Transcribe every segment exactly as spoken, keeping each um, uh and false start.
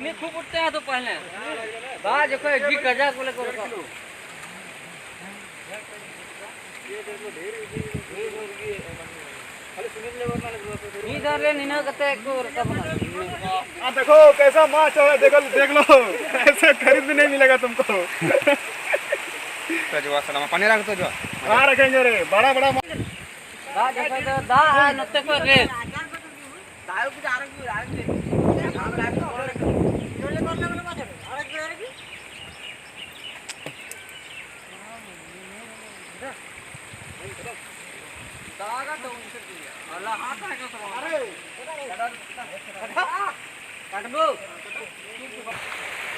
ᱢᱤᱫ ᱠᱷᱩᱵ ᱩᱛᱛᱮ ᱟᱫᱚ ᱯᱟᱦᱞᱮ᱾ ᱫᱟᱜ ᱡᱚᱠᱷᱚᱱ ᱟᱹᱰᱤ ᱠᱟᱡᱟᱠ ᱵᱚᱞᱮ ᱠᱚ ᱨᱟᱠᱟᱵ᱾ ᱢᱤᱫ ᱫᱷᱟᱣ ᱨᱮ ᱱᱤᱱᱟᱹᱜ ᱠᱟᱛᱮ ᱠᱚ ᱨᱟᱠᱟᱵ ᱮᱱᱟ᱾ ᱟᱨ ᱫᱮᱠᱷᱳ, ᱠᱮᱥᱟ ᱢᱟᱪᱷ ᱦᱳ, ᱫᱮᱠᱷᱳ, ᱫᱮᱠᱷ ᱞᱳ, ᱮᱥᱮ ᱠᱷᱟᱨᱤᱫ ᱵᱷᱤ ᱱᱟᱦᱤᱸ ᱢᱤᱞᱮᱜᱟ ᱛᱩᱢᱠᱳ᱾ ᱛᱚ ᱡᱚᱣᱟ ᱥᱟᱞᱟᱢᱟ, ᱯᱟᱱᱤ ᱨᱟᱠᱷ ᱛᱚ ᱡᱚᱣᱟ᱾ ᱟᱨ ᱨᱟᱠᱷᱮᱸᱜᱮ ᱨᱮ, ᱵᱟᱲᱟ ᱵᱟᱲᱟ ᱢᱟᱪᱷ᱾ ᱫᱟᱜ ᱡᱚᱠᱷᱚᱱ ᱫᱚ ᱫᱟᱜ ᱟᱨ ᱱᱚᱛᱮ ᱠᱷᱚᱱ ᱨᱮ᱾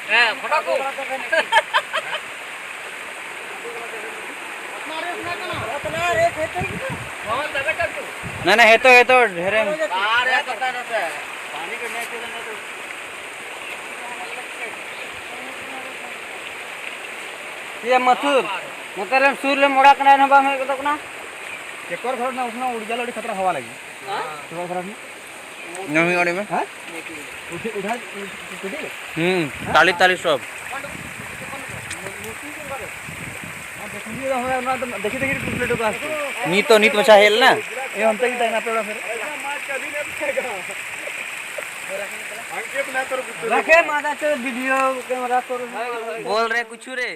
ᱦᱮᱸ, ᱯᱷᱳᱴᱳ ᱠᱚ᱾ ᱱᱟ, ᱱᱟ, ᱦᱮᱛᱚ, ᱦᱮᱛᱚ, ᱰᱷᱮᱨᱮᱢ᱾ ᱤᱭᱟᱹ, ᱢᱟᱹᱛᱩᱨ, ᱱᱚᱛᱮ ᱨᱮᱢ ᱥᱩᱨ ᱨᱮᱢ ᱚᱲᱟᱜ ᱠᱟᱱᱟ, ᱮᱱᱦᱚᱸ ᱵᱟᱢ ᱦᱮᱡ ᱜᱚᱫᱚᱜ ᱠᱟᱱᱟ᱾ ᱪᱮᱠᱚᱨ ᱜᱷᱚᱨ ᱨᱮᱱᱟᱜ ᱩᱥᱱᱟᱹᱣ ᱩᱲᱤ ᱡᱟᱞ ᱟᱹᱰᱤ ᱠᱷᱟᱛᱨᱟ ᱦᱟᱣᱟ ᱞᱟᱹᱜᱤᱫ᱾ ᱦᱮᱸ? ᱪᱮᱠᱚᱨ ᱜᱷᱚᱨ ᱨᱮᱱᱟᱜ। ᱧᱩ ᱦᱩᱭᱩᱜᱼᱟ ᱚᱸᱰᱮ ᱢᱟ। ᱦᱮᱸ? ᱩᱴᱷᱤ, ᱩᱴᱷᱟ, ᱩᱴᱷᱤ ᱫᱤ? ᱦᱩᱸ, ᱛᱟᱞᱤ, ᱛᱟᱞᱤ ᱥᱚᱵ। ᱫᱮᱠᱷᱤ, ᱫᱮᱠᱷᱤ, ᱯᱞᱮᱴ ᱠᱚ ᱟᱥᱛᱮ। ᱱᱤᱛ ᱛᱚ, ᱱᱤᱛ ᱢᱟᱪᱷᱟ ᱦᱮᱡ ᱞᱮᱱᱟ। ᱮ, ᱚᱱᱛᱮ ᱜᱮ ᱛᱟᱦᱮᱱᱟ, ᱟᱯᱮ ᱚᱲᱟᱜ ᱥᱮᱫ ᱨᱮ। ᱨᱟᱠᱷᱮ ᱢᱟ, ᱫᱟ, ᱪᱚ, ᱵᱷᱤᱰᱤᱭᱳ ᱠᱮᱢᱮᱨᱟ ᱠᱚᱨᱮ। ᱵᱚᱞ ᱨᱮ ᱠᱩᱪᱷᱩ ᱨᱮ।